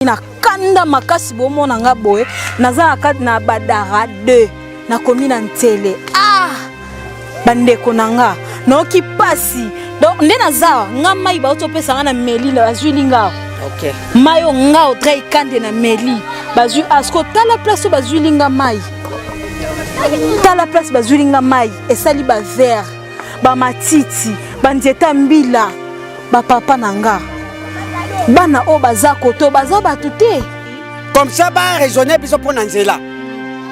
Na kanda makasi bomona nga boye naza na kati na badara 2 nakomi na ntele ah bandeko na nga nayoki pasi donc nde naza nga mai bauti opesa nga na meli bazwili nga okay. mai oyo nga audrey kande na meli bazwi asko tala place oyo bazwili nga mai tala place bazwili nga mai esali bavere bamatiti banzete ya mbila bapapa na nga bana oyo baza koto baza bato te comme ça ba raisonne biso mpo na nzela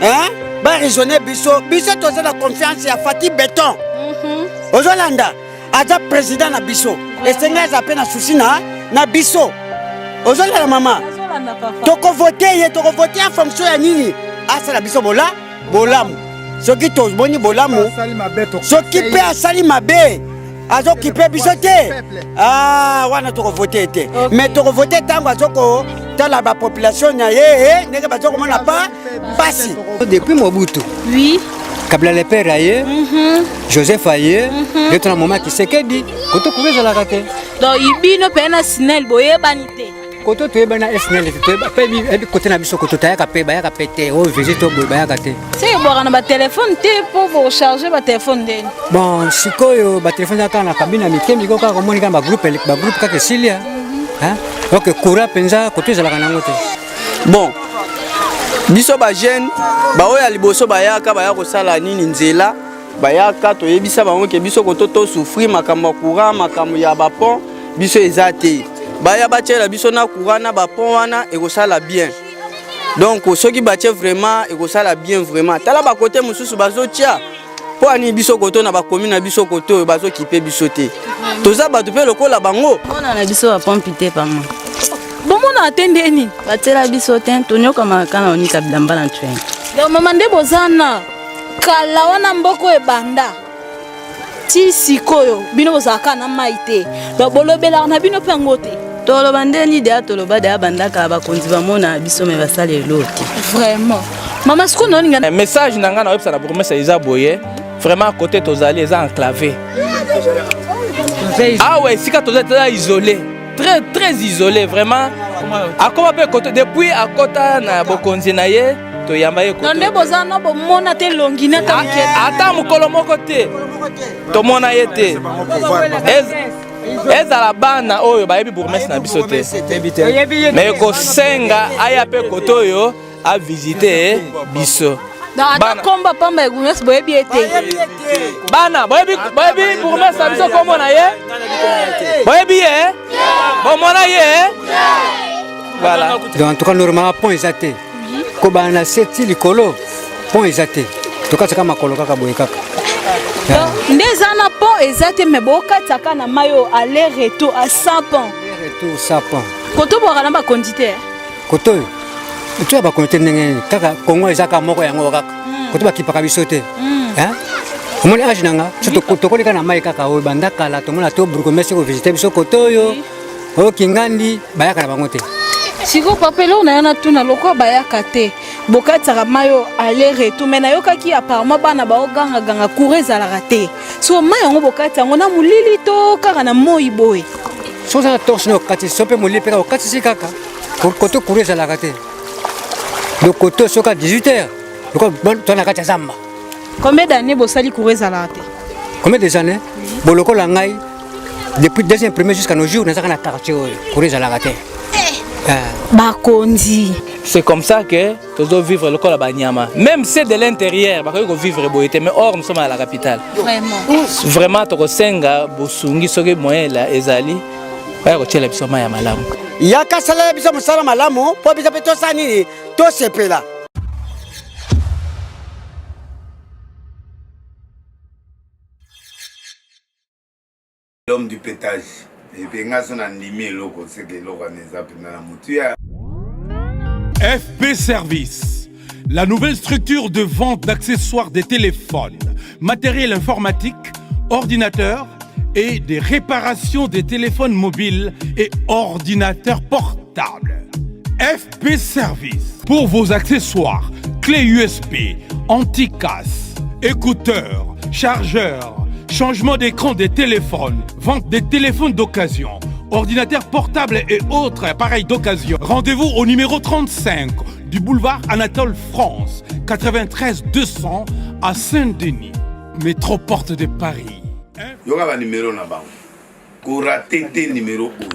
hein? ba raisonne biso biso toza na confiance ya fati beton mm -hmm. ozolanda aza président na biso esengi aza mpe na susi na na biso ozolanda mama tokovote ye tokovote en fonction ya nini asala biso bola bolamu soki tomoni bolamu soki mpe asali mabe azokipe biso te ah, wana tokovote te mais tokovote ntango azokotala bapopulation na ye eh, ndenge bazokomona pa pasi depuis mobutu oui. kabila le père aye mm -hmm. joseph aye mm -hmm. nde tona moma kisekedi koto kuba ezalaka te donc bino mpe na sinel boyebani te koto toyebani na snl te kote na biso koto tayaka mpe bayaka mpe te oyo visite oyo boye bayaka te se ebwaka na batelefone te mpo bocharge batelefone ndeni bon sikoyo batelefone eza kaka na kabine ya mike miko kaka omoni kaka bagroupe bagroupe kaka esilia mhm. ok courant mpenza koto ezalaka nango te bon biso bajeune baoyo ya liboso bayaka baya kosala nini nzela bayaka toyebisa bango ke biso koto tosouffrir makambo ya courant makambo ya bapont biso eza te baya batiela biso na courant na bapont wana ekosala bien donc soki batie vraiment ekosala bien vraiment tala bakote mosusu bazotia mpo ani biso koto na bakomi na biso koto oyo bazokipe biso te toza bato mpe lokola bango mona na biso bapompi te pama bomonaka te nde nini batiela biso te tonyokamaka kaka na onika bilamba na train donc mama nde boza na kala wana mboko ebanda ti sikoyo bino bozalaka na mai te donc bolobelaka na bino mpe yango te toloba nde nini deya toloba deya bandaka bakonzi bamona biso me basala eloo te vraiment mama sikoyo naolinga eh, message na ngai naoyebisa na bourgmestre eza boye vraiment kote tozali eza enclave awa esika tozali toza isole très très isolé vraiment akoma mpe kote depuis akota na bokonzi na ye toyamba ye nde boza na bomona te elongi na ata mokolo moko te tomona ye te ezala bana oyo bayebi bourgmestre na biso te me kosenga aya mpe kote oyo avisite biso ata komba pamba ya bourgmestre boyebi ye te bana boyebi bourgmestre na biso kombo na ye boyebi ye bomona ye voilà donc en tout cas normalement pont eza te kobanda na se ti likolo pont eza te tokatisaka makolo kaka boye kaka nde eza na pont eza te me bokatisaka na mai oyo aller retour à 100 pont retour 100 pont kotobwaka na bakonzi te koto oyo toya bakonzi te ndenge nini kaka kongo eza kaka moko yango kaka hmm. koto bakipaka biso te hmm. omoni age na nga so tokoleka na mai kaka oyo banda kala tomona to bourgmestre kovisite biso koto oyo oyo kingandi bayaka na bango te sikoyo papa eloko na yo natuna lokola bayaka te bokatisaka mai oyo aller retour mai nayokaki apparemment bana baogangaganga courant ezalaka te sikoyo mai yango bokati yango na molili to kaka na moi boye soki oza na torche na okatisi so mpe molili mpe kaka okatisi kaka koto courant ezalaka te donc koto soki 18 heures lokola toza na kati ya zamba combien d'années bosali courant ezalaka te combien des années bolokola ngai depuis deuxième premier jusqu'à nos jours nazaka na quartier oyo courant ezalaka te eh. Ah. bakonzi c'est comme ça que tozo vivre lokola banyama même ceux de l'intérieur bakoki kovivre boye te mais or nous sommes à la capitale vraiment, vraiment tokosenga bosungi soki moyen ezali baya kotyela biso mai ya malamu yaka salela biso mosala malamu mpo biso mpe tosala nini tosepela L'homme du pétage. Et puis nga so na ndimi eloko seke eloko wana eza mpenza na motuya. FP Service, la nouvelle structure de vente d'accessoires des téléphones, matériel informatique, ordinateurs et des réparations des téléphones mobiles et ordinateurs portables. FP Service, pour vos accessoires, clés USB, anti-casse, écouteurs, chargeurs, changement d'écran des téléphones, vente des téléphones d'occasion, ordinateurs portables et autres appareils d'occasion. Rendez-vous au numéro 35 du boulevard Anatole France, 93 200 à Saint-Denis, métro porte de Paris. Yoka ba numéro na bango. Ko rater te numéro oyo.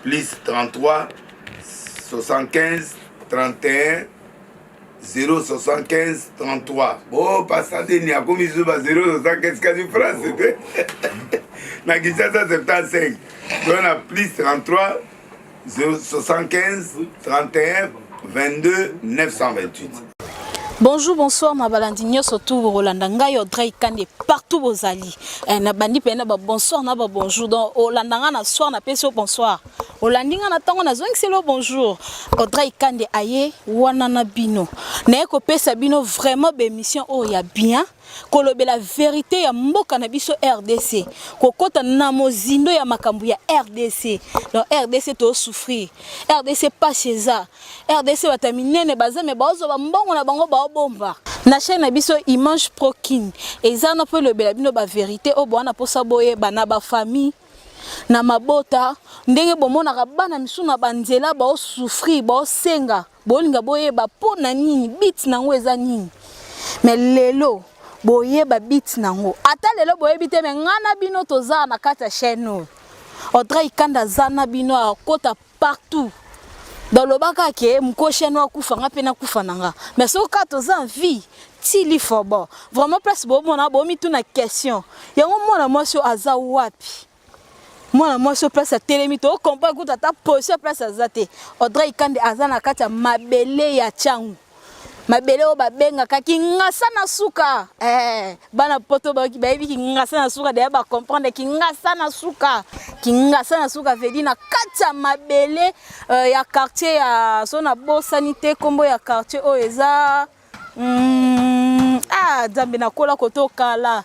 Plus 33 75 31 075 33. Oh, pasta Deni akomi zuba 075 kasi France te. Na Kinshasa 75. Donc na plus 33 075 31 22 928. Bonjour, bonsoir, ma balandi nyonso tout bolanda ngai Audrey Kande partout bozali. Eh, na bandi pe na ba bonsoir na ba bonjour. Donc olanda nga na soir na pesi bonsoir. Olandi nga na tango na zongiseli yo bonjour. Audrey Kande aye wana na bino. Naye kopesa bino vraiment ba émission oyo ya bien. Kolobela verite ya mboka na biso RDC. Kokota na mozindo ya makambo ya RDC. Donc RDC to souffrir. RDC pasi eza. RDC bato ya minene baza me baozwa bambongo na bango baobomba. Na chaîne na biso Image Pro Kin eza na mpo elobela bino ba verite oyo bowana mposa boyeba na ba famille na mabota ndenge bomonaka bana misusu na banzela baosouffrir baosenga bolinga boyeba mpo na nini bit na yango eza nini me lelo boyeba bit na yango ata lelo boyebi te me ngai na bino toza na kati ya chaîne oyo Audrey Kanda aza na bino akota partout donc loba kaka ke mkoshi ano akufa nga mpe nakufa na nga mais soki kaka toza en vie tili fobo vraiment place bomona bomituna question yango mwana mwasi oyo aza wapi mwana mwasi oyo place atelemi tocomprendre kutu ata position place aza te Audrey Kande aza na kati ya mabele ya Tshangu mabele oyo babengaka kingasa na suka eh, bana poto bayebi kingasa na suka deya bacomprendre kingasa na suka kingasa na suka vedi na kati ya mabele uh, ya quartier ya so nabosani te nkombo ya quartier oyo eza mm, ah, nzambe nakola koto kala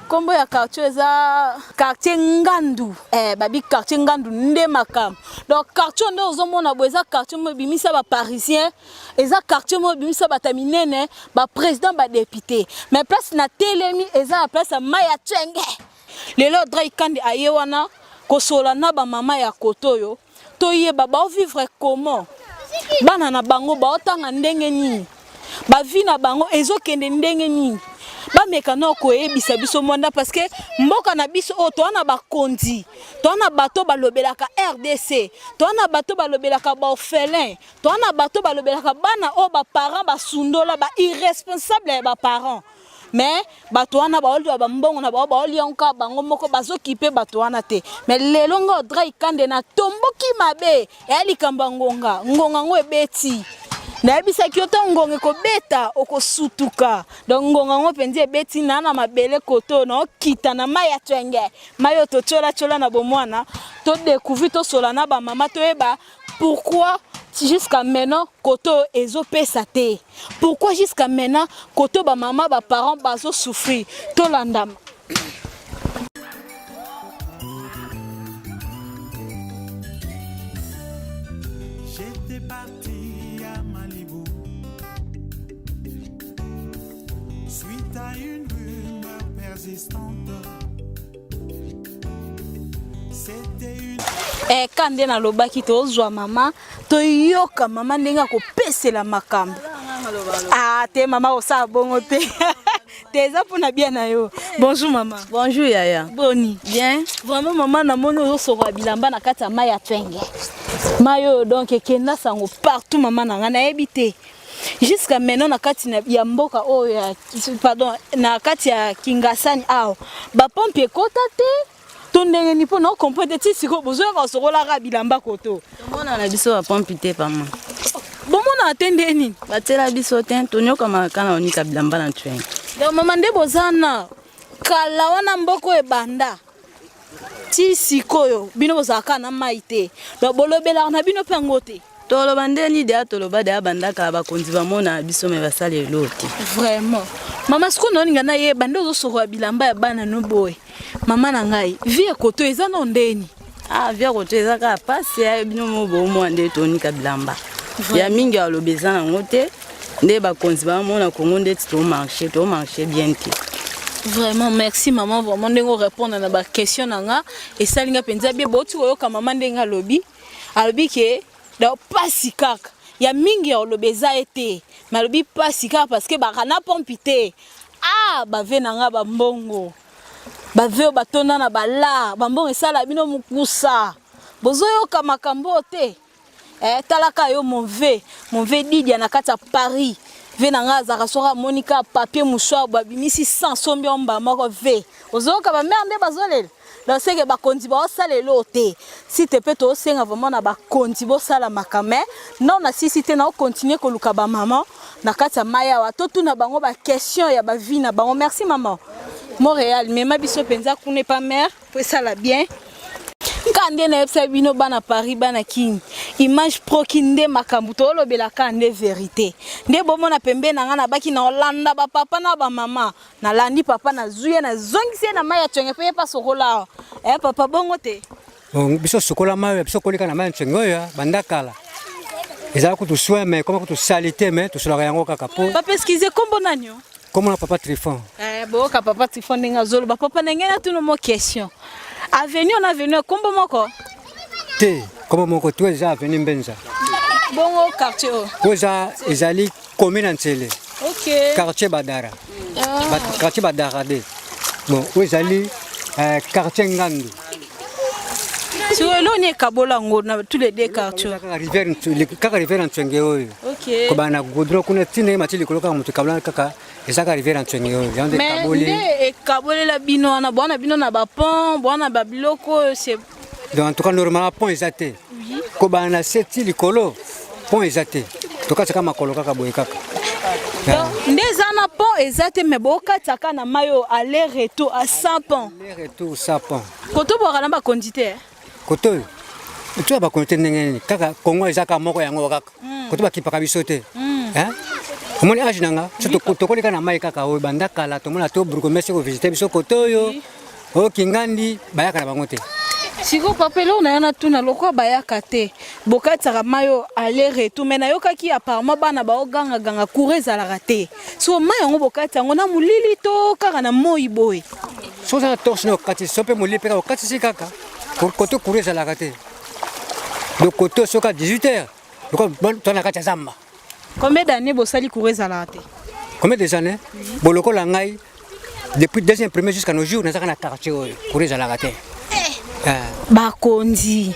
nkombo uh, ya quartier eza quartier ngandu eh, babi quartier ngandu nde makambo donc quartier nde ozomona boye eza quartier moko ebimisa baparisien eza quartier moko ebimisa bato ya minene baprésident badepute mais place na telemi eza na place ya mai ya tsenge lelo Audrey Kande aye wana kosola na bamama ya koto oyo toyeba baovivre comment bana na bango baotanga ndenge nini bavi na bango ezokende ndenge nini bameka nao koyebisa biso mwanda parce que mboka na biso oyo toa na bakonzi toa na bato balobelaka rdc toa na bato balobelaka baorphelin toa na bato balobelaka bana oyo baparent basundola bairresponsable ya baparent mais bato wana baoliwa bambongo na bango baolia yango kaka bango moko bazokipe bato wana te mais lelo nga Audrey Kande natomboki mabe eya likambo ya ngonga ngonga yango ebeti nayebisaki yo ntango ngonga ekobeta okosutuka donc ngonga yango mpenza ebeti na na mabele koto naokita na mai ya twenge mai oyo totyolatyola na bomwana todecouvrir tosola na bamama toyeba pourquoi jusqu'à maintenant koto ezopesa te pourquoi jusqu'à maintenant koto bamama baparent bazosouffrir tolandama J'étais parti à Malibu suite à une rumeur persistante. C'était une Eh, ka nde nalobaki tozwa mama toyoka mama ndenge akopesela makambo ah, te mama kosala bongo te te eza mpona bien na yo bonjour mama bonjour yaya boni bien vraiment mama namoni ozosokola bilamba na kati ya mai ya twenge mai oyo donc ekenda sango partout mama na ngai nayebi te jusqu'à maintenant na kati ya mboka oyo ya pardon na kati ya Kingasani awa bapompe ekota te to ndenge nini mpo na ocomprendre te ti sikoyo bozoyaka kosokolaka bilamba koto tomona na biso bapompe te pama bomonaka te nde nini batiela biso te tonyokamaka kaka na onika bilamba na twenge donc mama nde boza na kala wana mboka oyo ebanda ti sikoyo bino bozalaka na mai te donc bolobelaka na bino mpe yango te toloba nde nini deya toloba deya bandaka bakonzi bamona biso me basala eloo te vraiment mama sikoyo naolinga nayeba nde ozosokola bilamba ya bana no boye mama na ngai vie ya koto eza no ndeni ah vie ya koto eza kaka pasi ya bino mo bomwa nde tonika bilamba ya mingi aloba eza nango te nde bakonzi bamona kongo ndeti tomarche tomarche bien te. Vraiment merci maman, vraiment ndenge orépondre na ba question na nga esali nga mpenza bien. Bouti koyoka mama ndenge alobi, alobi ke donc pasi kaka ya mingi ya koloba eza ye te, mais alobi pasi kaka parce que baka na pompi te. Ah, bave na nga bambongo, bave oyo batonda na balar, bambongo esala bino mokusa, bozoyoka makambo oyo te. Eh, talaka yo mon ve, mon ve Didia na kati ya Paris. Ve na nga azalaka soki amoni ka papier mouchoir babimisi 100 sombi yango mbala moko ve. Ozoyoka ba mère nde bazolela. Donc c'est que bakonzi baosala eloko te. S'il te plaît tosenga vraiment na bakonzi bosala makambo mais non na sisi te na continuer koluka ba maman na kati ya mayi awa totuna bango ba question ya ba vie na bango. Merci maman. Montréal mema biso penza kuna epa mère. Po esala bien. Ka nde nayebisa bino bana Paris bana Kin image pro kin nde makambo toolobela ka nde verite nde bomona pembe na nga nabaki na olanda ba papa na ba mama nalandi papa nazwi ye nazongisi ye na mai ya tswenge mpe ye mpe asokola awa eh papa bongo te. Bon, biso sokola mai biso koleka na mai ya ntswenge oyo banda kala ezala kutu soin mais koma kutu salite mais tosolaka yango kaka po. Papa excuse kombo nani yo? Kombo na papa Trifon. Eh, boyoka papa Trifon ndenge azoloba. Papa na ngai natuna mo question. Avenue na avenue kombo moko? Te, kombo moko to eza avenue Mbenza. Bongo quartier oyo? Oyo eza ezali commune ya Nsele. OK. Quartier Badara. Ah. Ba, quartier Badara de. Bon, oyo ezali euh, quartier Ngandu. Sikoyo eloko nini ekabola yango na tous les deux quartiers? Kaka rivière kaka rivière ya Ntswenge oyo. Okay. Kobanda na goudron kuna ti ndenge mati likolo kaka moto ekabola kaka eza kaka rivière ya Ntswenge oyo. Yango nde Mais ekaboli. nde ekabolela bino wana bwana bino na ba pont bwana ba biloko oyo c'est Donc en tout cas normalement pont eza te. Kobanda na se ti likolo pont eza te. Tokatisaka makolo kaka boye kaka. Donc nde eza na pont eza te mais bokatisaka na mayi oyo aller retour à 100 pont. Aller retour 100 pont. Koto bwaka na bakonzi te. Eh? Koto oyo toya bakonzi te ndenge nini kaka Congo eza kaka moko yango kaka mm. koto bakipaka biso te mm. eh? Omoni age na nga so tokoli kaka na mai kaka oyo banda kala tomona to bourgmestre kovisite biso koto oyo oyo kingandi bayaka na bango te. Sikoyo papa eloko na yo natuna lokola bayaka te bokatisaka mai oyo aller retour mais nayokaki apparemment bana baogangaganga courant ezalaka te sikoyo mai yango bokatisa yango na molili to kaka na moi boye? Soki oza na torche na okatisi so mpe molili mpe kaka okatisi kaka koto courant ezalaka te donc koto soki 18 heures lokola toza na kati ya zamba. Combien d'années bosali courant ezalaka te? Combien des années? Bon lokola ngai depuis deuxième premier jusqu'à nos jours nazaka na quartier oyo courant ezalaka te. Eh. Bakonzi.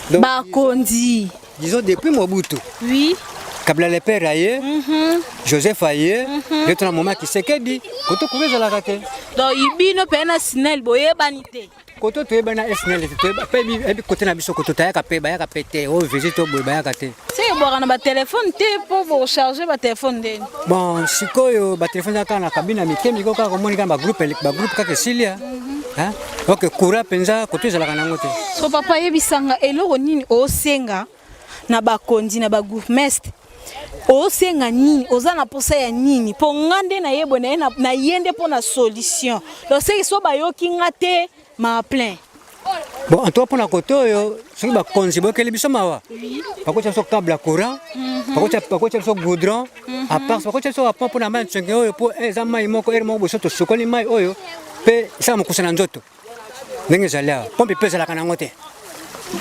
Bakonzi. Disons depuis Mobutu. Oui. Kabila le père aye, mm -hmm. Joseph aye, mm -hmm. ye na moment Kisekedi, koto courant ezalaka te. Donc ibino pe na SNEL boyebani te. Koto toyebani na SNEL te, pe ebi kote na biso koto tayaka pe bayaka pe te, oyo visite oyo boye bayaka te. Se ebwaka na ba telefone te po bo charger ba telefone ndeni. Bon, sikoyo ba telefone eza kaka na cabine ya mike mike kaka omoni kaka ba groupe ba groupe kaka esili ya. Hein? Ok, courant penza koto ezalaka nango te. So papa yebisanga eloko nini osenga na bakonzi na ba bourgmestre osenga nini oza na posa ya nini po nga nde nayebo na ye na ye nde mpo na solution donc seki so bayoki nga te ma plein. Bon, en tout cas mpona kote oyo soki bakonzi boyokeli biso mawa bakotya biso câble ya courant, bakotya biso goudron, à part bakotya biso bapont mpona mai ya ntsonge oyo mpo eza mai moko ere moko boso tosukoli mai oyo mpe esala mokusa na nzoto ndenge ezali awa pompe mpe ezalaka nango te.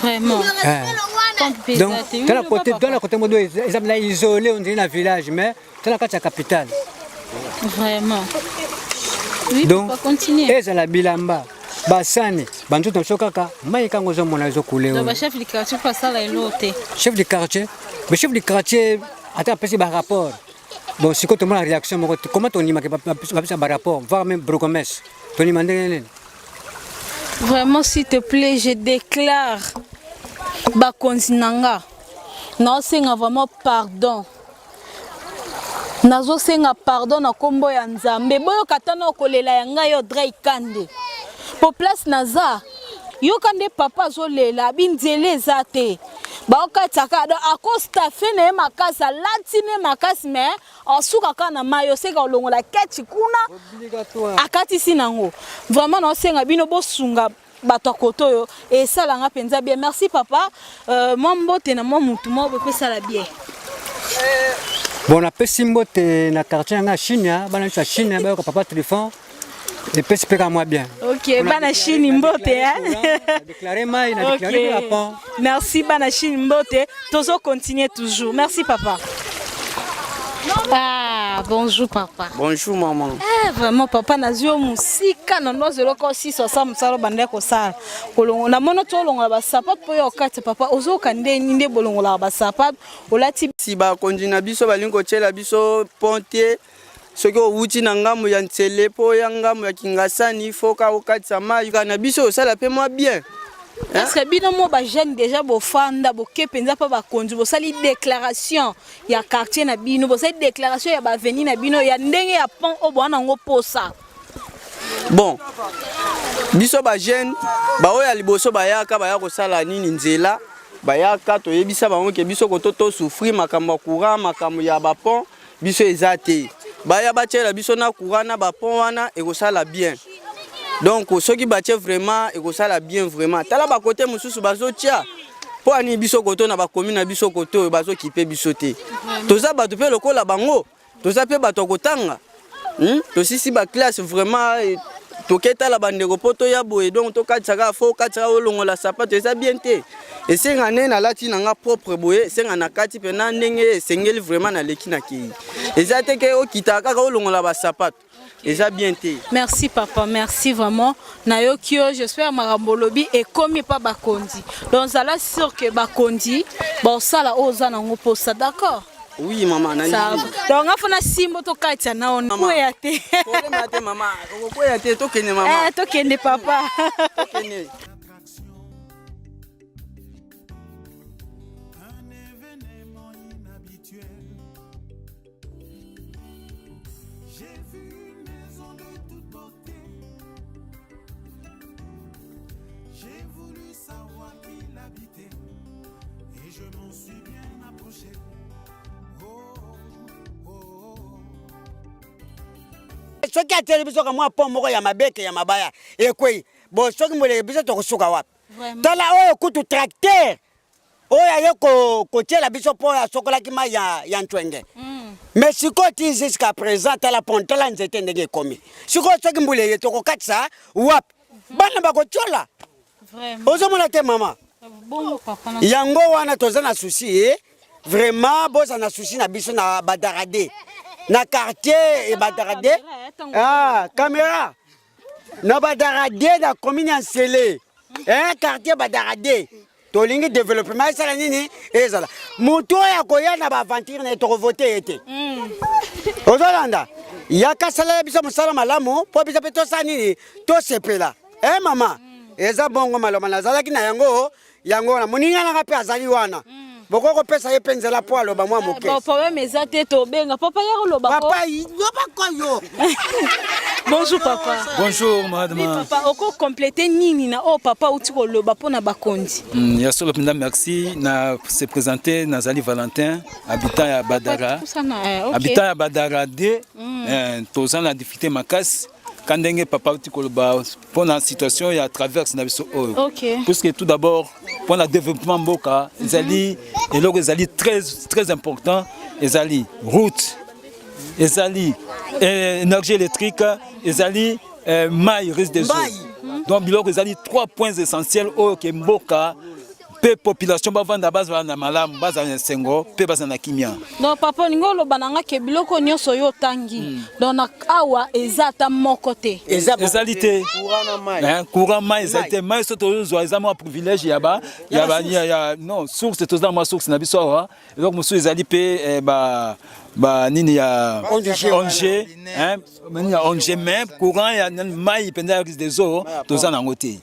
Vraiment. Eh. Donc, tala côté, tala côté modo eza na isolé on dirait na village mais tala kati ya capitale. Vraiment. Oui, donc ezala bilamba basani banzoto na biso kaka mai kango ozomona ezokule oyo. Chef du quartier asala eloko te. Chef du quartier, mais chef du quartier ata apesi ba rapport. Bon sikoyo tomona réaction moko comment tondimaka bapesa ba rapport voire même bourgmestre tondima ndenge nini? Vraiment s'il te plaît je déclare bakonzi na nga naosenga vraiment pardon nazosenga pardon na kombo ya Nzambe boyoka ata na kolela ya ngai Audrey Kande po place naza yoka nde papa azolela abi nzela eza te baokatisaka donc akostafe na ye makasi alati ne makasi mais asuka kaka na mai oseka olongola ketch kuna akatisi nango vraiment naosenga bino bosunga bato ya koto oyo esala nga mpenza bien. Merci papa. Euh, mwa mbote na mwa mutu mwa boye esala bien. Bon, napesi mbote na quartier na nga Chine, bana biso ya Chine bayoka papa Trifon epesi mpe kaka mwa bien. Ok, bana Chine mbote hein. Déclaré mai na déclaré okay. pont. Merci bana Chine mbote, tozo continuer toujours. Merci papa. Ah, bonjour papa. Bonjour maman. Eh, vraiment papa nazwi yo mosika na nozela eloko osisa osala mosala obandaki kosala. Kolongo namoni oti olongola basapato mpo yo okati papa ozoyoka nde nini nde bolongolaka basapato olati Si bakonzi na biso balingi kotyela biso pont te, soki owuti na ngambo ya Nsele mpo oya ngambo ya Kingasani fo ka okatisa mai na biso osala mpe mwa bien. Parce que bino mo ba jeune déjà bofanda boke mpenza mpa bakonzi bosali déclaration ya quartier na bino bosali déclaration ya baavenue na bino ya ndenge ya pont oyo boa nango posa. Bon, biso ba jeune baoyo ya liboso bayaka baya kosala nini nzela bayaka toyebisa bango ke biso koto to souffrir makambo ya courant makambo ya ba pont biso eza te baya batiela biso na courant na ba pont wana ekosala bien donc soki batie vraiment ekosala bien vraiment tala bakote mosusu bazotia mpo ani biso koto na bakomi na biso koto oyo bazokipe biso te toza bato mpe lokola bango toza mpe bato ya kotanga hmm? tosisi baklasse vraiment eh, toketala bandeko mpo toya boye donc tokatisa kaka fo okatisa kaka olongola sapato eza bien te esenga nde nalati na nga propre boye esenga na kati mpena ndenge esengeli vraiment naleki na kei eza te ke okitaka kaka olongola basapato eza bien te. Merci papa, merci vraiment. Nayoki yo, j'espère makambo olobi ekomi pa bakonzi. Donc zala sûr que bakonzi baosala oyo oza nango posa, d'accord? Oui maman, na Ça va. Donc nga fona simbo to katia na on kweya te. Problème te maman, okokweya te tokende maman. Eh tokende papa. Tokende. J'ai voulu savoir qui l'habitait et je m'en suis bien approché. Oh, oh, oh. soki atieli biso ka mwa pont moko ya mabeke ya mabaya ekwei bo soki moleke biso tokosuka wapi tala oyo kutu tracteur oyo aye kotiela biso mpo oyo asokolaki mai ya, ya ntwenge mm. mais sikoyo ti jusqu'à présent tala pont tala nzete ndenge ekomi sikoyo soki mbula eye tokokatisa wapi bana bakotiola ozomona te mama yango wana toza na souci eh? vraiment boza na souci na biso na badarade na quartier badarade ah, camera na badarade na commune ya nsele eh, quartier badarade tolingi développement esala nini ezala motu oyo akoya na baaventure na ye tokovote ye te mm. ozolanda yaka salela biso mosala malamu mpo biso mpe tosala nini tosepela e eh, mama mm. eza bongo maloba nazalaki na yango yango wana moninga nanga mpe azali wana mm. bokoki kopesa ye mpe nzela mpo aloba mwa moke eh, problème eza te tobenga papa ya koloba papa yoba koyo bonjour papa bonjour madame oui, papa oko compléter nini na oyo papa uti koloba mpo na bakonzi mm, ya solo mpenza merci na se présenter nazali valentin habitant ya badara eh, okay. habitant ya badara 2 mm. eh, toza na difficulté makasi ka ndenge papa auti koloba mpo na situation ya traverse na biso oyo okay. puisque tout d'abord mpo na développement mboka ezali mm -hmm. eloko ezali très, très important ezali route ezali eh, énergie électrique ezali eh, mai risque des eaux donc biloko ezali trois points essentiels oyo ke mboka mpe population bavanda bazala na malamu bazala na esengo mpe bazala na kimia donc papa olingi oloba na nga ke biloko nyonso yo otangi hmm. donc na awa eza ata moko te ezali te courant mai ezali te mai so tozozwa eza mwa privilège ya ba ya ba ya non source toza mwa source na biso awa eloko mosusu ezali mpe eh, ba ba nini ya ONG nini ya ONG mais courant ya mai mpenza ya des eaux toza nango te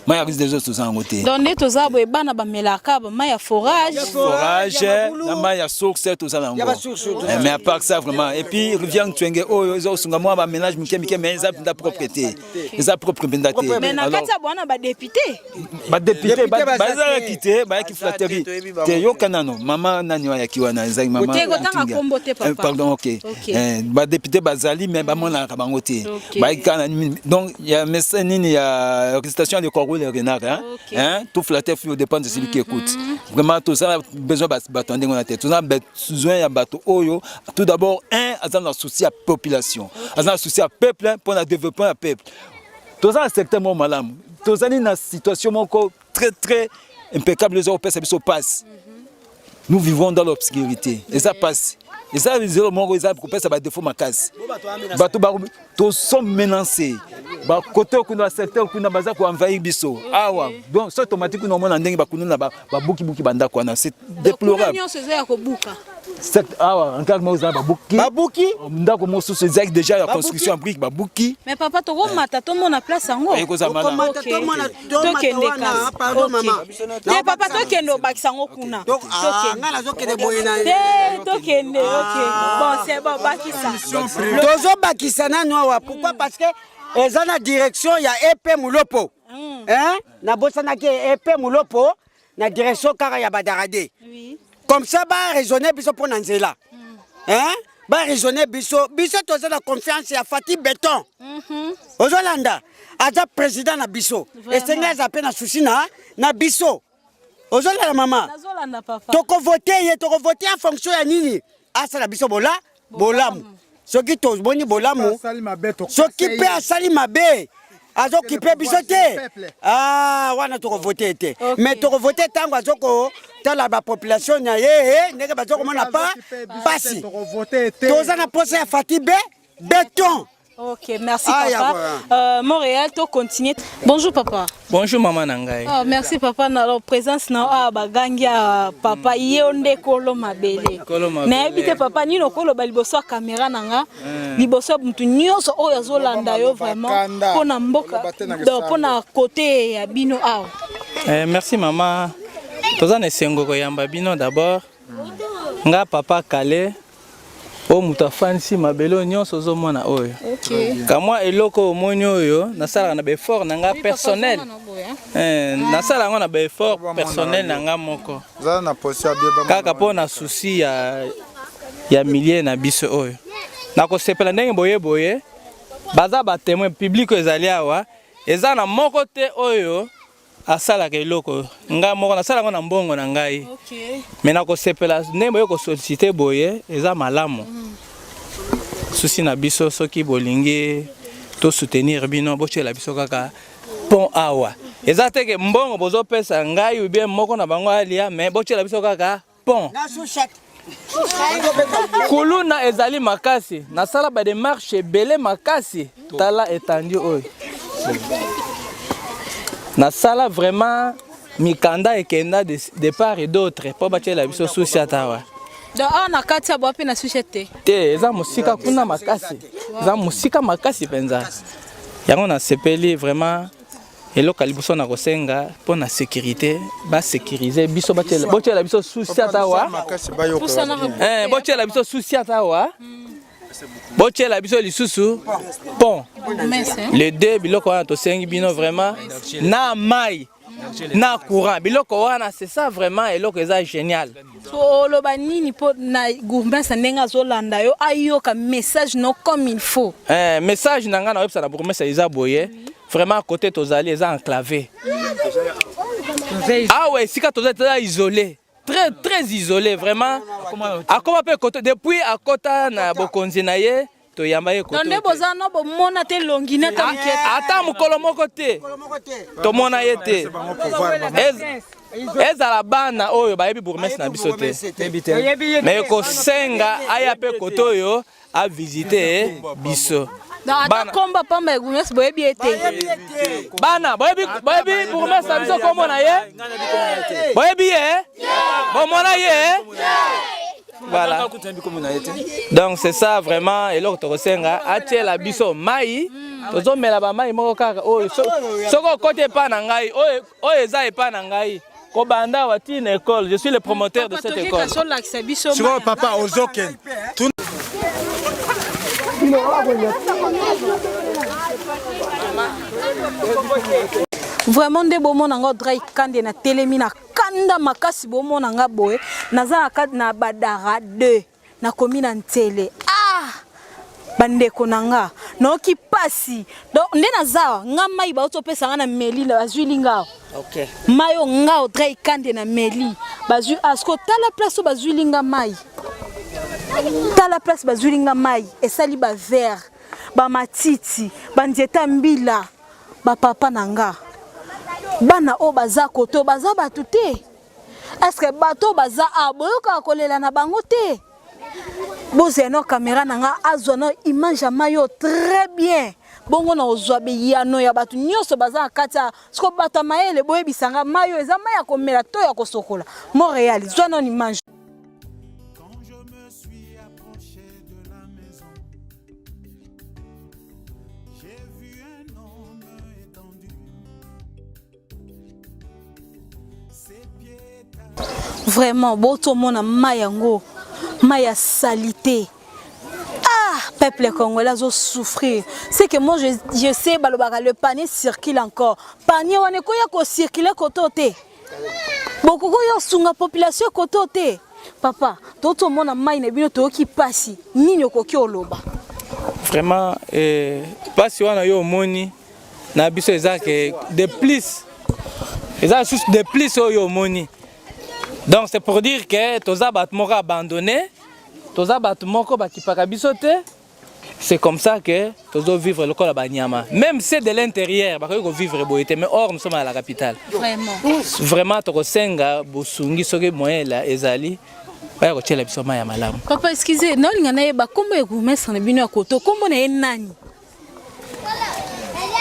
mai ya risque des eaux toza yango te donc nde toza boye bana bamelaka mai ya forage forage na mai ya source toza na yango eh, mais à part ça vraiment et puis rivière ntwenge oyo eza kosunga mwa baménage mike mike mais eza mpenza propre te eza propre mpenza te mais na kati ya bwana badepute badepute bazalaki te bayaki flatterie te yoka nano mama nani oyo ayaki wana ezali mama eh, pardon ok eh, badepute bazali mais bamonanaka bango te bayaki kaka na donc ya message nini ya récitation ya le Croix-Rouge. corbeau le renard hein? Okay. Hein? Tout flatteur fut au dépend de celui qui écoute. Vraiment toza besoin bato ya ndenge wana te. Toza besoin ya bato oyo tout d'abord un aza na souci ya population. Aza na souci ya peuple mpo na développement ya peuple. Toza na secteur moko malamu. Tozali na situation moko très très impeccable eza kopesa biso pasi. Nous vivons dans l'obscurité. Eza pasi. Eza zelo moko eza kopesa ba défaut makasi. Bato ba to sommes menacés. Ba côté kuna secteur kuna baza ko envahir biso. Awa donc so automatique kuna omona ndenge ba kuna ba buki buki bandako wana c'est déplorable. Nyonso eza ya kobuka. Awa enclave moko eza babuki. Babuki? Ndako mosusu ezalaki déjà ya construction ya brique babuki. Mais papa tokomata tomona place yango. Ekozala malamu. Tokomata tomona Tokende wana, kasi. pardon Ok. mama. Te papa tokende obakisa yango kuna. Ah, nga nazokende boye na Te tokende ok. Bon c'est bon bakisa. Tozobakisa nanu awa pourquoi parce que eza na direction ya EP Mulopo. Hein? Nabosanaki EP Mulopo na direction kaka ya Badarade. Oui. Comme ça ba raisonner biso mpo na nzela. Hein? Ba raisonner biso, biso toza na confiance ya Fatih Beton. Ozolanda aza président na biso. Esengi aza pe na souci na na biso. Ozolanda mama. Nazolanda papa. Tokovote ye, tokovote en fonction ya nini? Asala biso bola bolamu. Soki tomoni bolamu, soki mpe asali mabe azokipe biso te, ah, wana tokovote te. Mais tokovote ntango azokotala bapopulation na ye ndenge bazokomona pa pasi. Toza na posa ya Fatih be beton. Ok, merci Ah, ya papa. voilà. Montréal, to continuer. Bonjour papa. Bonjour maman na ngai. Oh, merci papa na la présence na ah bagangi ah, papa ye nde kolo mabele. Kolo mabele. Nayebi te papa nino kolo ba liboso ya caméra na nga. Liboso ya mutu nyonso oyo azolanda yo vraiment kanda. pona mboka Koloba te na donc pona côté ya bino awa. Merci mama. Toza na esengo koyamba bino d'abord. Nga papa Kale oyo moto afandisi mabele oyo nyonso ozomona oyo. Ok. Kamwa eloko omoni oyo nasalaka na ba effort na nga personnel. Nasala yango na ba effort personnel na nga moko. Kaka mpo na souci ya milieu na biso oyo. Nakosepela ndenge boye boye baza ba témoin public oyo ezali awa eza na moko te oyo asalaka eloko ngai moko nasala yango na mbongo na ngai. Ok. Me nakosepela ndenge boye kosolicite boye eza malamu. Souci na biso soki bolingi to soutenir bino botiela biso kaka pont awa. Eza te ke mbongo bozopesa ngai ou bien moko na bango alia mais botiela biso kaka pont. Na sous-chèque. Kuluna ezali makasi, nasala ba démarche ebele makasi, tala étendue oyo. Nasala vraiment mikanda ekenda de part et d'autre po batiela biso souci ata awa. Donc awa na kati ya boa pe na sujet te. Te, eza mosika kuna makasi. Eza mosika makasi mpenza. Yango nasepeli vraiment eloko ya liboso na kosenga mpo na sécurité, basécuriser biso, botiela biso souci ata awa. Botiela biso souci ata awa. Botiela biso lisusu pont. Les deux biloko wana tosengi bino vraiment na mai na courant biloko wana c'est ça vraiment eloko eza génial. So oloba nini po na bourgmestre ndenge azolanda yo ayoka message no comme il faut. Message na nga na oyebisa na bourgmestre eza boye vraiment côté tozali eza enclavé. Awa esika tozali toza isolé. Très très isolé vraiment. Akoma pe côté depuis akota na bokonzi na ye toyamba ye côté. Donc nde boza no bomona te longi na ta moke. Ata mokolo moko te. Tomona ye te. Ezala bana oyo bayebi bourgmestre na biso te. Mais kosenga aya pe côté oyo a visiter biso. Donc ata komba pamba ya bourgmestre boyebi ye te. Bana boyebi bourgmestre na biso kombo na ye? Boyebi ye? Bomona ye? Voilà. Donc c'est ça vraiment eloko tokosenga atiela biso mai tozomela ba mai moko kaka oyo soko okoti epa na ngai oyo eza epa na ngai kobanda awa ti na école, je suis le promoteur de cette école. Sikoyo papa ozokende. Vraiment nde bomona nga Audrey Kande na telemi na kanda makasi bomona nga boye naza na kati na Badara 2 nakomi na Nsele. Ah! Bandeko na nga naoki pasi. pasi. Donc nde naza nga mai bauti opesa nga na meli na bazwili nga. Okay. Mai oyo nga Audrey Kande na meli bazwi asko tala place oyo bazwili nga mai. Tala place bazwili nga mai esali ba verre, ba matiti, ba nzete ya mbila, ba papa na nga. Bana oyo baza koto baza bato te. Est-ce que bato baza a boyokaka kolela na bango te? Bozela no camera na nga azwa no image ya mai oyo très bien. Bongo na ozwa biyano ya bato nyonso baza na kati ya siko bato ya mayele boyebisa nga mai oyo eza mai ya komela to ya kosokola. Montréal zwa no image. Quand je me suis approché de la maison, j'ai vu un homme étendu. Vraiment, botomona mai yango, mai ya salite. Ah, peuple congolais azo souffrir. C'est que moi je, je sais balobaka le panier circule encore. Panier wana ekoya ko circuler koto te. Bokoko yo sunga population koto te. Papa, totomona mai na bino toyoki pasi. Nini okoki oloba? Vraiment eh, pasi wana yo omoni na biso eza ke de plus eza lisusu de plus oyo omoni donc c'est pour dire que toza bato moko abandonné toza bato moko bakipaka biso te c'est comme ça que tozo vivre lokola banyama même c'est de l'intérieur bakoki kovivre boye te mais or nous sommes à la capitale vraiment, vraiment tokosenga bosungi soki moyen ezali baya kotiela biso mai ya malamu papa excuse naolinga nayeba nkombo ya bourgmestre na bino ya koto nkombo na ye nani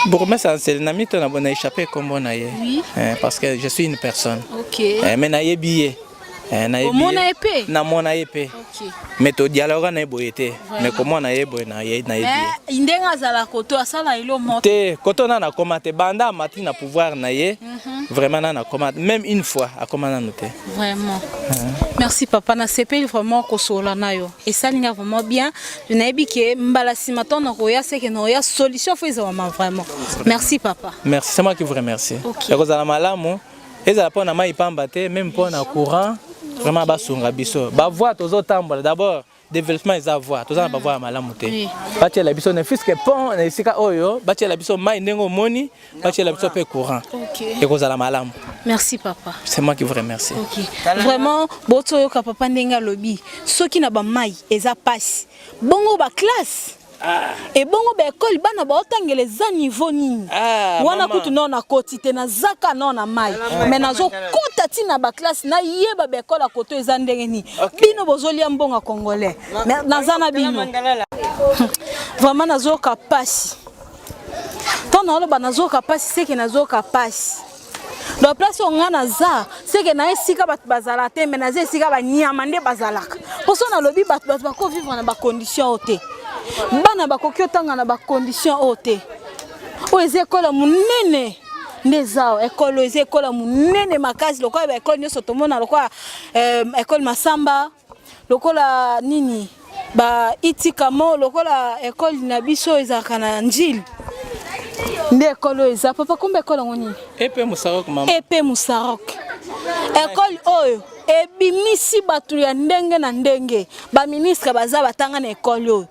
Bourgmestre Ansel na mito na bona échappé kombo na ye. Oui. Eh, parce que je suis une personne. OK. Eh, mais na yebi ye. Eh, na yebi. Omona ye pe? Na mona ye pe. OK. Mais to dialogue na ye boye te. Mais comment na ye boye na ye na yebi ye. Mais ndenge azala koto asala elo moko. Te koto na na koma te banda amati na pouvoir na ye. Mm -hmm. Vraiment na na koma même une fois akoma nanu te. Vraiment. Merci papa na sepeli vraiment kosolola na yo. Esali nga vraiment bien. Nayebi ke mbala nsima ntango nakoya seke nakoya solution fo ezawama vraiment. Merci papa. Merci, c'est moi qui vous remercie. Okay. Ekozala malamu ezala mpo na mai pamba te même mpo na courant vraiment okay. Basunga biso ba voie tozotambola d'abord développement eza voie toza na ba voie ya malamu te batiela biso ne fût-ce que pont na esika oyo batiela biso mai ndenge omoni batiela biso mpe courant ekozala malamu. Merci papa. C'est moi qui vous remercie. Okay. Vraiment botoyoka papa ndenge alobi soki na bamai eza pasi bongo ba classe ah. Ebongo ba ekole bana baotangela eza niveau nini? Ah, wana kutu nao nakoti te nazaka nao na mai mais nazokota ntina baklasse nayeba baekole ya koto eza ndenge nini. Okay. Bino bozolia mbongo ya congolais mais naza na bino vraiment nazoyoka pasi ntango naoloba nazoyoka pasi seke nazoyoka pasi donc place oyo ngai naza seke na esika bato bazala te me naza esika banyama nde bazalaka mpo so nalobi bato bato bakovivre na bacondition oyo te bana bakoki otanga na bacondition oyo te oyo eza ekole monene nde eza ekole oyo eza ekole monene makasi lokola baekole nyonso tomona lokola ekole masamba lokola nini ba itikamo lokola ekole na biso ezalaka na njili nde ekole oyo eza papa komba ekole yango nini epe musarok mama epe musarok ekole oyo ebimisi bato ya ndenge na ndenge baministre baza batanga na ekole oyo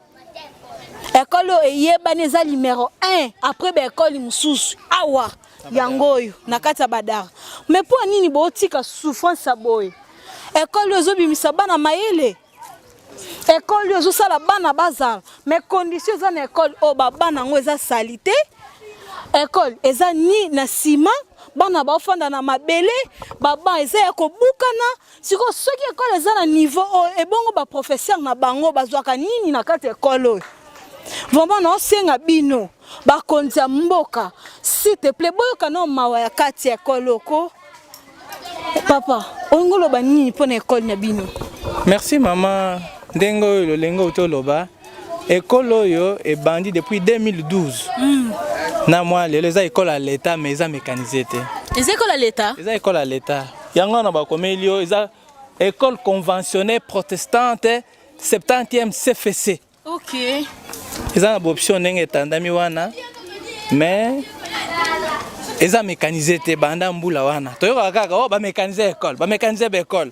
ekole oyo eyebani eza numero 1 après baekole mosusu awa yango oyo na kati ya badara mais mpo ya nini botika souffrance ya boye ekole oyo ezobimisa bana mayele ekole oyo ezosala bana bazala mais condition eza na ekole oyo babana yango eza salite ekole eza ni na nsima bana baofanda na mabele baban eza ya kobukana sikoyo soki ekole eza na niveau oyo ebongo baprofesseur na bango bazwaka nini na kati ya ekole oyo vraiment naosenga bino bakonzi ya mboka s'il te plaît boyoka nao mawa ya kati ya ekole oko papa olingi oloba nini mpo na ekole na bino merci mama ndenge oyo lolenge outi oloba ekole oyo ebandi depuis 2012 mm. na mwa lelo eza ekole ya leta mais eza mécanisé te eza ekole ya leta eza ekole ya leta yango wana bakomeli yo eza école conventionnée protestante 70e CFC Ok. Eza na option ndenge etandami wana mais eza mécanisé te banda mbula wana toyokaka kaka oh bamécanise école bamécanise baécole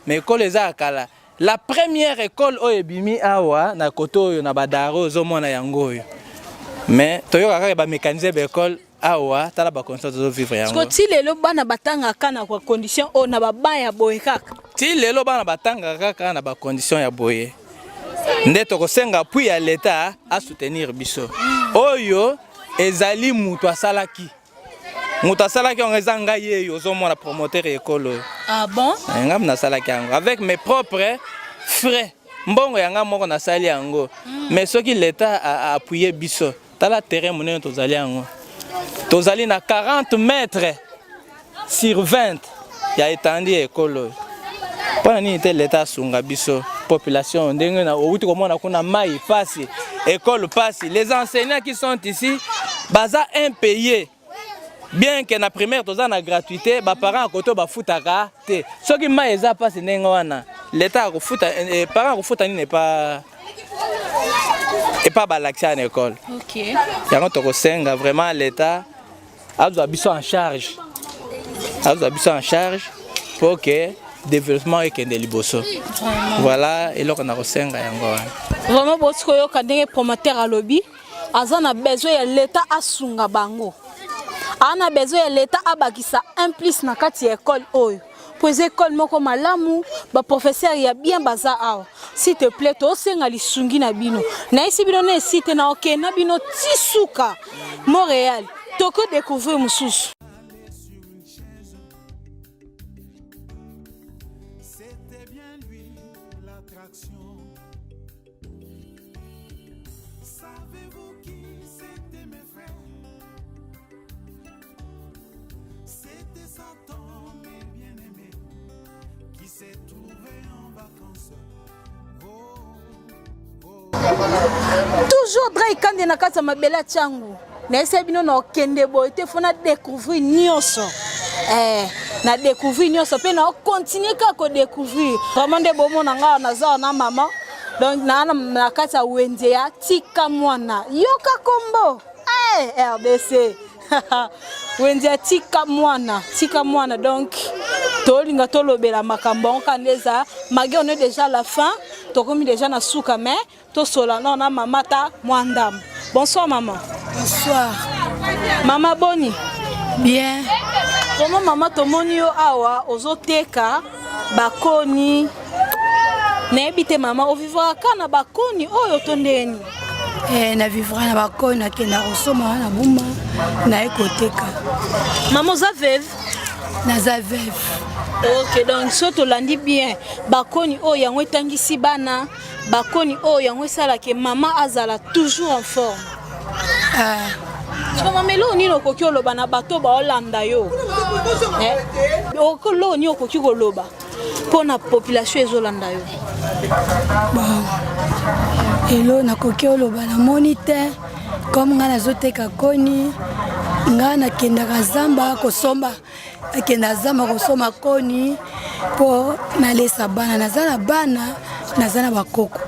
mais école eza ya kala la première école oyo ebimi awa na kote oyo na badaro ozomona yango oyo. Mais toyoka kaka bamécanise baekole awa, tala bacondition tozovivre yango. Ti lelo bana batangaka na bacondition oyo, na baban ya boye kaka? Ti lelo bana batangaka kaka na bacondition ya boye. Nde tokosenga appui ya leta asoutenir biso. Oyo ezali moto asalaki, moto asalaki yango eza ngai yeyo ozomona, promoteur ya ekolo oyo. Ah bon? Ngai nasalaki yango avec mes propres frais, mbongo ya ngai moko nasali yango. Mais soki leta aappuye biso, tala terrain monene tozali yango, tozali na 40 mètres sur 20 ya étendue ya ekolo oyo. Mpo na nini te leta asunga biso population? Ndenge na outi komona kuna, mai pasi, école pasi, les enseignants qui sont ici baza impayés, bien que na primaire toza na gratuité, baparent ya koto bafutaka te. Soki mai eza mpasi ndenge wana, leta akofuta, parent akofuta nini epa balakisi ya na école? Yango tokosenga vraiment leta azwa biso en charge, azwa biso en charge po ke développement ekende liboso. Voilà eloko na kosenga yango wana. Vraiment, boti koyoka ndenge promoteur alobi, aza na besoin ya leta asunga bango, aza na besoin ya leta abakisa un plus na kati ya ekole oyo, po eza ekole moko malamu, baprofesseur ya bien baza awa. S'il te plaît, tosenga lisungi na bino. Nayesi bino na esi te, na okende na bino ti suka Montréal, toko découvrir mosusu. C'était bien lui l'attraction. Savez-vous qui c'était, mes frères? C'était Satan, mes bien-aimés, qui s'est trouvé en vacances. Oh, oh. Toujours Dray Kande na kati ya mabele ya Tshangu. Nayesi bino na okende boye te, fo na découvrir nyonso, na découvrir nyonso mpe na ocontinue kaka kodécouvrir. Vraiment, nde bomona nga naza na mama, donc naa na kati ya wenze ya Tika Mwana. Yoka kombo, RDC, wenze ya Tika Mwana, Tika Mwana. Donc tolinga tolobela makambo yango kaka nde eza magi. On est déjà à la fin, tokomi déjà na suka, mais tosola nao na mama ta mwa ndambo. Bonsoir mama. Bonsoir. Mama, boni? Bien. Vraiment mama, tomoni yo awa ozoteka bakoni. Nayebi te mama, ovivraka kaka na bakoni oyo to ndeni? Eh, na vivra na bakoni, nakenda kosomba na Bumba, naye koteka. Mama, oza veuve? Naza veuve. Ok, donc so tolandi bien, bakoni oyo yango etangisi bana, bakoni oyo yango esalaka mama azala toujours en forme. Siko mama, eloko nini okoki oloba na bato baolanda yo? Eloko nini okoki koloba mpo na population ezolanda yo? Bon, elo nakoki oloba, namoni te. Comme ngai nazoteka koni, ngai nakendaka zamba kosomba, nakenda zamba kosomba koni mpo nalesa bana. Naza na bana, naza na bakoko,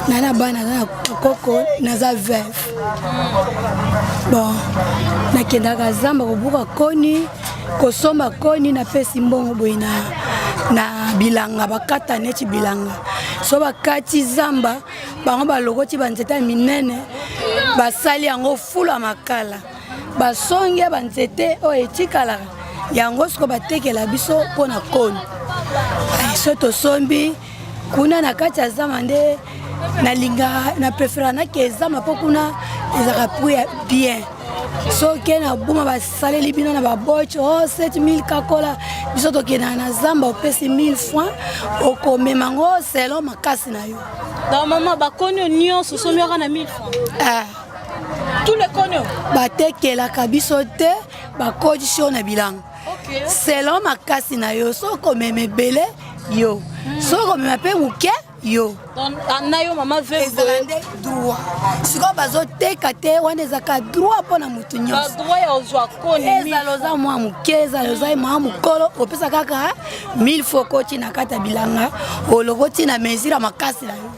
naza na bana, naza na bakoko, naza veuve. Bon, nakendaka zamba kobuka koni, kosomba koni, napesi mbongo boye na bilanga, bakata neti bilanga. So bakati zamba, bango balokoti banzete ya minene, basali yango fulu ya makala, basongi ya banzete oyo etikalaka yango siko batekela biso mpo na koni. So tosombi kuna na kati ya zamba, nde nalingaka, na préféra nake zamba mpo kuna ezalaka prix ya bien. Soki na Buma basaleli bino na baboche o 7000 kakola, biso tokendaka na zamba, opesi 1000 francs, okomema yango selon makasi na yo. Donc mama, bakoni oyo nyonso osomi kaka na 1000 francs? Ah. Tous les koni oyo? Batekelaka biso te, bakotisi yo na bilanga selon makasi na yo. Soki okomema ebele yo, soki okomema mpe moke yo. Na yo mama veuve? Ezala nde droit. Sikoyo bazoteka te, wana ezalaka droit mpo na motu nyonso. Droit ya ozwa koni. Ezala oza mwa moke, ezala oza mwa mokolo, opesa kaka 1000 fo, okoti na kati ya bilanga, olokoti na mesure ya makasi na yo.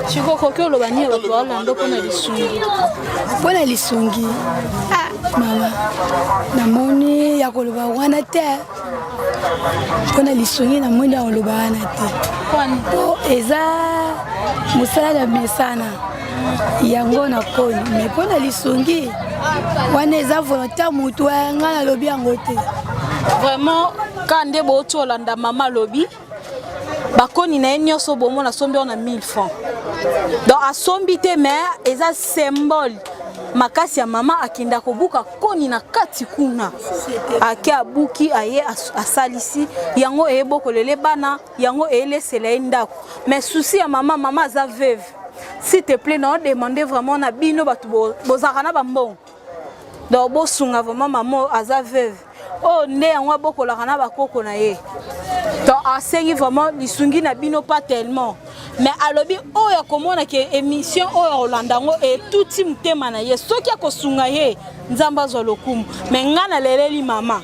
Sikoyo okoki oloba nini bato baolanda mpona lisungi? Mpo na lisungi, ah, mama, namoni ya koloba wana te. Mpo na lisungi, namoni ya koloba wana te, mpo eza mosala ya mesana. Yango nakoni me mpo na lisungi wana eza volonté ya motu eh, ngai nalobi yango te. Vraiment ka nde bouti olanda mama alobi bakoni na ye nyonso bomona asombi yango na 1000 francs donc asombi te mais eza symbole makasi ya mama akenda kobuka koni na kati kuna ake abuki aye asalisi yango eyebokolele bana yango eyelesela ye ndako mais souci ya mama mama aza veuve s'il te plaît na demande vraiment na bino bato bozalaka na bambongo donc bosunga vraiment mama aza veuve oyo nde yango abokolaka na bakoko na ye donc asengi vraiment lisungi na bino pas tellement mais alobi oyo akomona ke émission oyo akolanda yango etuti motema na ye soki akosunga ye nzambe azwa lokumu mais ngai naleleli mama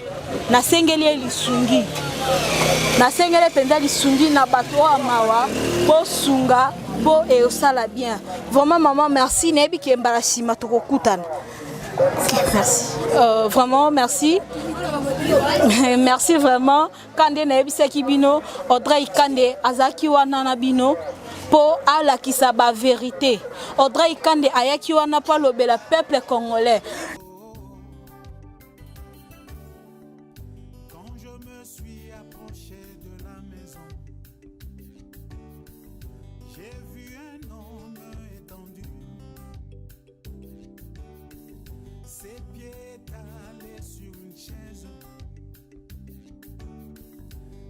nasengeli ye lisungi nasengeli mpenza lisungi na bato oyo ya mawa bosunga mpo eosala bien vraiment mama merci nayebi ke mbala nsima tokokutana merci euh, vraiment merci merci vraiment kande nayebisaki bino audrey kande azalaki wana na bino mpo alakisa baverité audrey kande ayaki wana mpo alobela peuple congolais Quand je me suis approché de la maison, j'ai vu un homme étendu, ses pieds étalés sur une chaise.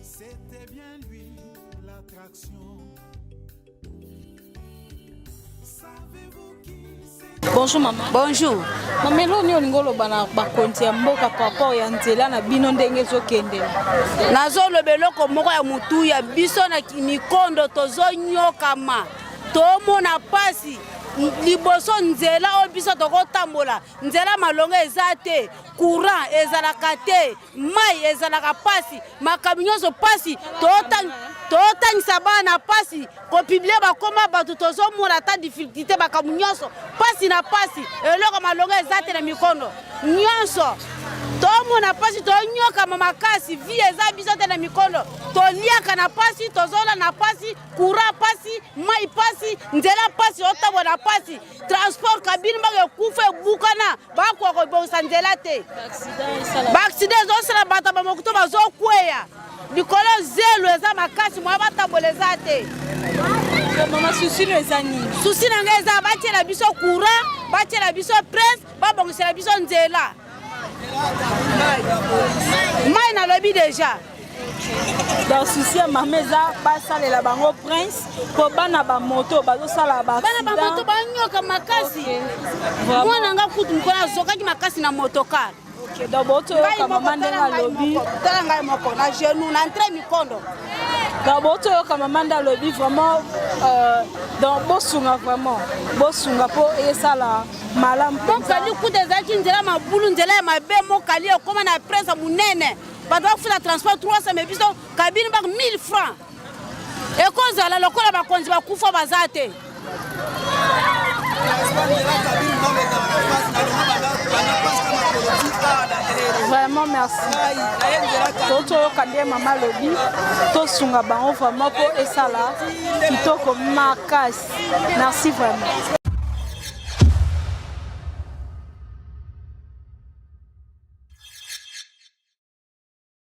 C'était bien lui l'attraction. Bonjour maman. Bonjour. Mama eloko nini olingi oloba na bakonzi ya mboka par rapport ya nzela na bino ndenge ezokendela? Nazoloba eloko moko ya motuya, biso na mikondo tozonyokama, tomona pasi liboso nzela oyo biso tokotambola, nzela malonga eza te, courant ezalaka te, mai ezalaka pasi, makambo nyonso pasi, totangisa bana pasi, kopiblie bakoma bato tozomona ata difficulté, makambo nyonso pasi na pasi, eloko malonga eza te na mikondo nyonso tomona pasi, tonyokama makasi, vie eza biso te na mikondo, toliaka na pasi, tozola na pasi, courant pasi, mai pasi, nzela pasi, otambola na pasi, transport kabine mbaka ekufa ebukana, bakoka kobongisa nzela te, baaksida ezosala bato bamokuto bazokweya likolo, zelo eza makasi, mwa batambola eza te. Mama, susi no eza nini? Susi na ngai eza batiela biso courant, batiela biso presse, babongisela biso nzela, mai nalobi deja. Donc souci ya mama eza basalela bango prince mpo bana bamoto bazosala bana bamoto banyoka makasi. Mwana nga kutu mokolo azokaki makasi na motokar. Donc botoyoka mama ndenge alobi, tala ngai moko na genou na entre mikondo. Donc botoyoka mama nde alobi vraiment euh, donc bosunga vraiment, bosunga mpo esala malamu. Mokali kuta ezalaki nzela mabulu, nzela ya mabe, mokali ekóma na prince monene, bato bafuta transport 300, mais biso kabine bak 1000 francs. Ekozala lokola bakonzi bakufa baza te. Vraiment merci, totoyoka nde mama alobi tosunga bango vraiment mpo esala kitoko makasi. Merci vraiment.